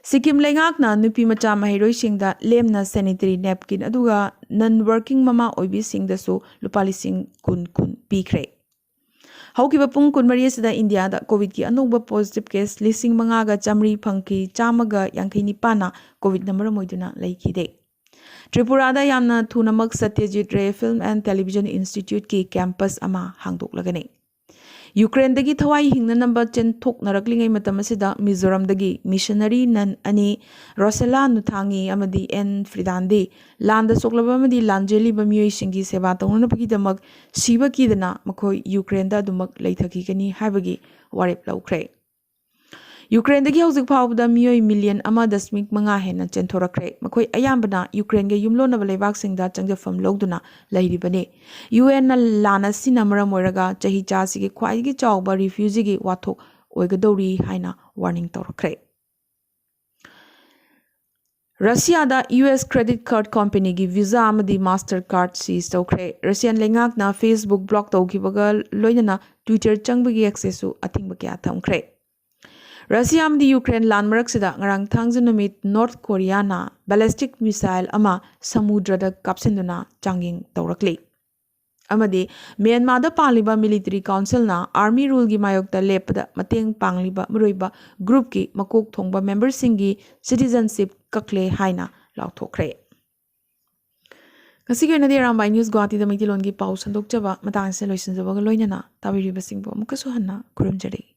ꯁꯤꯛꯀꯤꯝ ꯂꯩꯉꯥꯛꯅ ꯅꯨꯄꯤ ꯃꯆꯥ ꯃꯍꯩꯔꯣꯏꯁꯤꯡꯗ ꯂꯦꯝꯅ ꯁꯦꯅꯤꯇꯔꯤ ꯅꯦꯞꯀꯤꯟ ꯑꯗꯨꯒ ꯅꯟ ꯋꯔꯀꯤꯡ ꯃꯃꯥ ꯑꯣꯏꯕꯤꯁꯤꯡꯗꯁꯨ ꯂꯨꯄꯥ ꯂꯤꯁꯤꯡ ꯀꯨꯟ ꯀꯨꯟ ꯄꯤꯈ꯭ꯔꯦ꯫ ꯍꯧꯈꯤꯕ ꯄꯨꯡ ꯀꯨꯟꯃꯔꯤ ꯑꯁꯤꯗ ꯏꯟꯗꯤꯌꯥꯗ ꯀꯣꯚꯤꯗꯀꯤ ꯑꯅꯧꯕ ꯄꯣꯖꯤꯇꯤꯚ ꯀꯦꯁ ꯂꯤꯁꯤꯡ ꯃꯉꯥꯒ ꯆꯥꯃꯔꯤ ꯐꯪꯈꯤ, ꯆꯥꯝꯃꯒ ꯌꯥꯡꯈꯩ ꯅꯤꯄꯥꯟꯅ ꯀꯣꯚꯤꯗꯅ ꯃꯔꯝ ꯑꯣꯏꯗꯨꯅ ꯂꯩꯈꯤꯗꯦ꯫ ꯇ꯭ꯔꯤꯄꯨꯔꯥꯗ ꯌꯥꯝꯅ ꯊꯨꯅꯃꯛ ꯁꯇ꯭ꯌꯖꯤꯠ ꯔꯦ ꯐꯤꯜꯝ ꯑꯦꯟ ꯇꯦꯂꯤꯚꯤꯖꯟ ꯏꯟꯁꯇꯤꯇ꯭ꯌꯨꯠꯀꯤ ꯀꯦꯝꯄꯁ ꯑꯃ ꯍꯥꯡꯗꯣꯛꯂꯒꯅꯤ꯫ ꯌꯨꯀ꯭ꯔꯦꯟꯗꯒꯤ ꯊꯋꯥꯏ ꯍꯤꯡꯅꯅꯕ ꯆꯦꯟꯊꯣꯛꯅꯔꯛꯂꯤꯉꯩ ꯃꯇꯝ ꯑꯁꯤꯗ ꯃꯤꯖꯣꯔꯥꯝꯗꯒꯤ ꯃꯤꯁꯅꯔꯤ ꯅꯟ ꯑꯅꯤ, ꯔꯣꯁꯦꯂꯥ ꯅꯨꯊꯥꯡꯉꯤ ꯑꯃꯗꯤ ꯑꯦꯟ ꯐ꯭ꯔꯤꯗꯥꯟꯗꯤ, ꯂꯥꯟꯗ ꯁꯣꯛꯂꯕ ꯑꯃꯗꯤ ꯂꯥꯟꯖꯦꯜꯂꯤꯕ ꯃꯤꯑꯣꯏꯁꯤꯡꯒꯤ ꯁꯦꯕꯥ ꯇꯧꯅꯅꯕꯒꯤꯗꯃꯛ ꯁꯤꯕ ꯀꯤꯗꯅ ꯃꯈꯣꯏ ꯌꯨꯀ꯭ꯔꯦꯟꯗ ꯑꯗꯨꯃꯛ ꯂꯩꯊꯈꯤꯒꯅꯤ ꯍꯥꯏꯕꯒꯤ ꯋꯥꯔꯦꯞ ꯂꯧꯈ꯭ꯔꯦ꯫ ꯌꯨꯀ꯭ꯔꯦꯟꯗꯒꯤ ꯍꯧꯖꯤꯛ ꯐꯥꯎꯕꯗ ꯃꯤꯑꯣꯏ ꯃꯤꯂꯤꯌꯟ ꯑꯃ ꯗꯁꯃꯤꯛ ꯃꯉꯥ ꯍꯦꯟꯅ ꯆꯦꯟꯊꯣꯔꯛꯈ꯭ꯔꯦ꯫ ꯃꯈꯣꯏ ꯑꯌꯥꯝꯕꯅ ꯌꯨꯀ꯭ꯔꯦꯟꯒ ꯌꯨꯝꯂꯣꯟꯅꯕ ꯂꯩꯕꯥꯛꯁꯤꯡꯗ ꯆꯪꯖꯐꯝ ꯂꯧꯗꯨꯅ ꯂꯩꯔꯤꯕꯅꯤ꯫ ꯌꯨ ꯑꯦꯟꯅ ꯂꯥꯟ ꯑꯁꯤꯅ ꯃꯔꯝ ꯑꯣꯏꯔꯒ ꯆꯍꯤ ꯆꯥꯁꯤꯒꯤ ꯈ꯭ꯋꯥꯏꯗꯒꯤ ꯆꯥꯎꯕ ꯔꯤꯐ꯭ꯌꯨꯖꯤꯒꯤ ꯋꯥꯊꯣꯛ ꯑꯣꯏꯒꯗꯧꯔꯤ ꯍꯥꯏꯅ ꯋꯥꯔꯅꯤꯡ ꯇꯧꯔꯛꯈ꯭ꯔꯦ꯫ ꯔꯁꯤꯌꯥꯗ ꯌꯨ ꯑꯦꯁ ꯀ꯭ꯔꯦꯗꯤꯠ ꯀꯥꯔꯗ ꯀꯝꯄꯦꯅꯤꯒꯤ ꯚꯤꯖꯥ ꯑꯃꯗꯤ ꯃꯥꯁꯇꯔ ꯀꯥꯔꯗ ꯁꯤꯖ ꯇꯧꯈ꯭ꯔꯦ꯫ ꯔꯁꯤꯌꯥꯟ ꯂꯩꯉꯥꯛꯅ Facebook ꯕ꯭ꯂꯣꯛ ꯇꯧꯈꯤꯕꯒ ꯂꯣꯏꯅꯅ Twitter ꯆꯪꯕꯒꯤ ꯑꯦꯛꯁꯦꯁꯁꯨ ꯑꯊꯤꯡꯕ ꯀꯌꯥ ꯊꯝꯈ꯭ꯔꯦ꯫ ꯔꯁꯤꯌꯥ ꯑꯃꯗꯤ ꯌꯨꯀ꯭ꯔꯦꯟ ꯂꯥꯟ ꯃꯔꯛꯁꯤꯗ ꯉꯔꯥꯡ ꯊꯥꯡꯖ ꯅꯨꯃꯤꯠ ꯅꯣꯔꯠ ꯀꯣꯔꯤꯌꯥꯅ ꯕꯦꯂꯤꯁꯇꯤꯛ ꯃꯤꯁꯥꯏꯜ ꯑꯃ ꯁꯃꯨꯗ꯭ꯔꯗ ꯀꯥꯞꯁꯤꯟꯗꯨꯅ ꯆꯥꯡꯌꯦꯡ ꯇꯧꯔꯛꯂꯤ꯫ ꯑꯃꯗꯤ ꯃ꯭ꯌꯥꯟꯃꯥꯔꯗ ꯄꯥꯜꯂꯤꯕ ꯃꯤꯂꯤꯇꯔꯤ ꯀꯥꯎꯟꯁꯤꯜꯅ ꯑꯥꯔꯃꯤ ꯔꯨꯜꯒꯤ ꯃꯥꯌꯣꯛꯇ ꯂꯦꯞꯄꯗ ꯃꯇꯦꯡ ꯄꯥꯡꯂꯤꯕ ꯃꯔꯨꯑꯣꯏꯕ ꯒ꯭ꯔꯨꯞꯀꯤ ꯃꯀꯣꯛ ꯊꯣꯡꯕ ꯃꯦꯝꯕꯔꯁꯤꯡꯒꯤ ꯁꯤꯇꯤꯖꯟꯁꯤꯞ ꯀꯛꯂꯦ ꯍꯥꯏꯅ ꯂꯥꯎꯊꯣꯛꯈ꯭ꯔꯦ꯫ ꯉꯁꯤꯒꯤ ꯑꯣꯏꯅꯗꯤ ꯑꯔꯥꯝꯕꯥꯏ ꯅ꯭ꯌꯨꯁ ꯒꯨꯋꯥꯍꯥꯇꯤꯗ ꯃꯩꯇꯩꯂꯣꯟꯒꯤ ꯄꯥꯎ ꯁꯟꯗꯣꯛꯆꯕ ꯃꯇꯥꯡ ꯑꯁꯤꯗ ꯂꯣꯏꯁꯤꯟꯖꯕꯒ ꯂꯣꯏꯅꯅ ꯇꯥꯕꯤꯔꯤꯕꯁꯤꯡꯕꯨ ꯑꯃꯨꯛꯀꯁꯨ ꯍꯟꯅ ꯈꯨꯔꯨꯝꯖꯔꯤ꯫